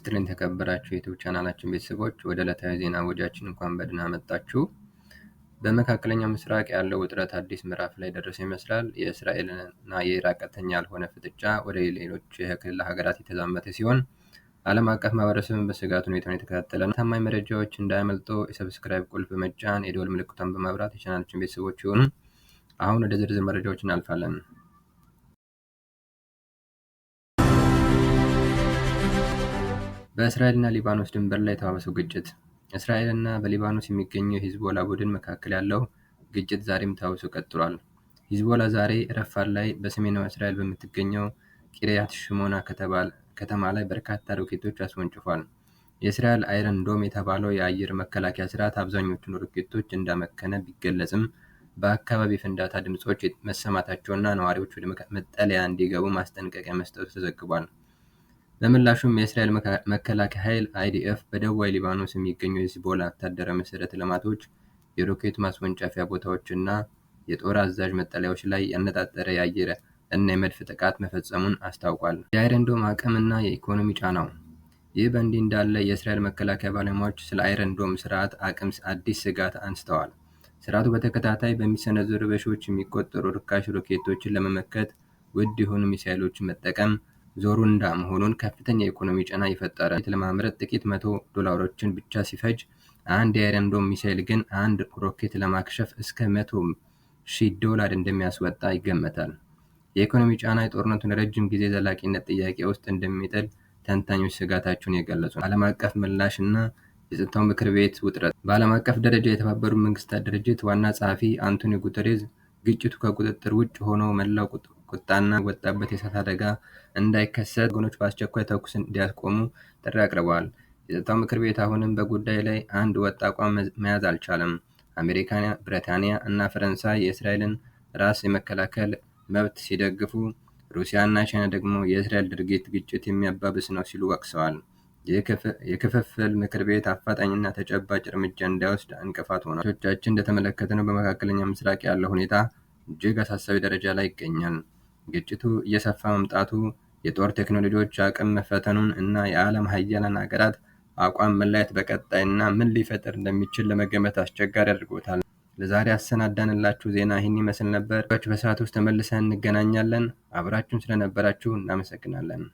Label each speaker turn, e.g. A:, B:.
A: ይስጥልኝ የተከበራችሁ የ YouTube ቻናላችን ቤተሰቦች፣ ወደ ዕለታዊ ዜና እወጃችን እንኳን በደህና መጣችሁ። በመካከለኛው ምስራቅ ያለው ውጥረት አዲስ ምዕራፍ ላይ ደረሰ ይመስላል። የእስራኤልና የኢራን ቀጥተኛ ያልሆነ ፍጥጫ ወደ ሌሎች የክልል ሀገራት የተዛመተ ሲሆን፣ ዓለም አቀፍ ማህበረሰብን በስጋት ሁኔታውን የተከታተለ ነው። ታማኝ መረጃዎች እንዳያመልጦ የ subscribe ቁልፍ በመጫን የደወል ምልክቷን በማብራት የቻናላችን ቤተሰቦች ይሁኑ። አሁን ወደ ዝርዝር መረጃዎች እናልፋለን። በእስራኤልና ሊባኖስ ድንበር ላይ የተባባሰው ግጭት። እስራኤልና በሊባኖስ የሚገኘው የሂዝቦላ ቡድን መካከል ያለው ግጭት ዛሬም ተባብሶ ቀጥሏል። ሂዝቦላ ዛሬ ረፋድ ላይ በሰሜናዊ እስራኤል በምትገኘው ቂርያት ሽሞና ከተማ ላይ በርካታ ሮኬቶች አስወንጭፏል። የእስራኤል Iron Dome የተባለው የአየር መከላከያ ስርዓት አብዛኞቹን ሮኬቶች እንዳመከነ ቢገለጽም፣ በአካባቢ የፍንዳታ ድምፆች መሰማታቸውና ነዋሪዎች ወደ መጠለያ እንዲገቡ ማስጠንቀቂያ መስጠቱ ተዘግቧል። በምላሹም የእስራኤል መከላከያ ኃይል IDF በደቡባዊ ሊባኖስ የሚገኙ የሂዝቦላ ወታደራዊ መሠረተ ልማቶች፣ የሮኬት ማስወንጨፊያ ቦታዎች እና የጦር አዛዥ መጠለያዎች ላይ ያነጣጠረ የአየር እና የመድፍ ጥቃት መፈጸሙን አስታውቋል። የ Iron Dome አቅም እና የኢኮኖሚ ጫናው። ይህ በእንዲህ እንዳለ የእስራኤል መከላከያ ባለሙያዎች ስለ Iron Dome ስርዓት አቅም አዲስ ስጋት አንስተዋል። ስርዓቱ በተከታታይ በሚሰነዘሩ በሺዎች የሚቆጠሩ ርካሽ ሮኬቶችን ለመመከት ውድ የሆኑ ሚሳይሎችን መጠቀም ዞሩንዳ መሆኑን ከፍተኛ የኢኮኖሚ ጫና የፈጠረ ለማምረት ጥቂት መቶ ዶላሮችን ብቻ ሲፈጅ፣ አንድ የ Iron Dome ሚሳይል ግን አንድ ሮኬት ለማክሸፍ እስከ $100,000 እንደሚያስወጣ ይገመታል። የኢኮኖሚ ጫና የጦርነቱን የረጅም ጊዜ ዘላቂነት ጥያቄ ውስጥ እንደሚጥል ተንታኞች ስጋታቸውን የገለጹ። ዓለም አቀፍ ምላሽ እና የጸጥታው ምክር ቤት ውጥረት። በዓለም አቀፍ ደረጃ የተባበሩት መንግስታት ድርጅት ዋና ጸሐፊ አንቶኒዮ ጉተሬዝ ግጭቱ ከቁጥጥር ውጭ ሆኖ መላው ቁጣና ወጣበት የእሳት አደጋ እንዳይከሰት ወገኖች በአስቸኳይ ተኩስ እንዲያስቆሙ ጥሪ አቅርበዋል። የጸጥታው ምክር ቤት አሁንም በጉዳዩ ላይ አንድ ወጥ አቋም መያዝ አልቻለም። አሜሪካ፣ ብሪታንያ እና ፈረንሳይ የእስራኤልን ራስ የመከላከል መብት ሲደግፉ፣ ሩሲያ እና ቻይና ደግሞ የእስራኤል ድርጊት ግጭት የሚያባብስ ነው ሲሉ ወቅሰዋል። የክፍፍል ምክር ቤት አፋጣኝና ተጨባጭ እርምጃ እንዳይወስድ እንቅፋት ሆኗል። ቻችን እንደተመለከትነው በመካከለኛው ምስራቅ ያለው ሁኔታ እጅግ አሳሳቢ ደረጃ ላይ ይገኛል። ግጭቱ እየሰፋ መምጣቱ፣ የጦር ቴክኖሎጂዎች አቅም መፈተኑን እና የዓለም ሀያላን ሀገራት አቋም መለያየት በቀጣይና ምን ሊፈጠር እንደሚችል ለመገመት አስቸጋሪ አድርጎታል። ለዛሬ አሰናዳንላችሁ ዜና ይህን ይመስል ነበር። በሰዓት ውስጥ ተመልሰን እንገናኛለን። አብራችሁን ስለነበራችሁ እናመሰግናለን።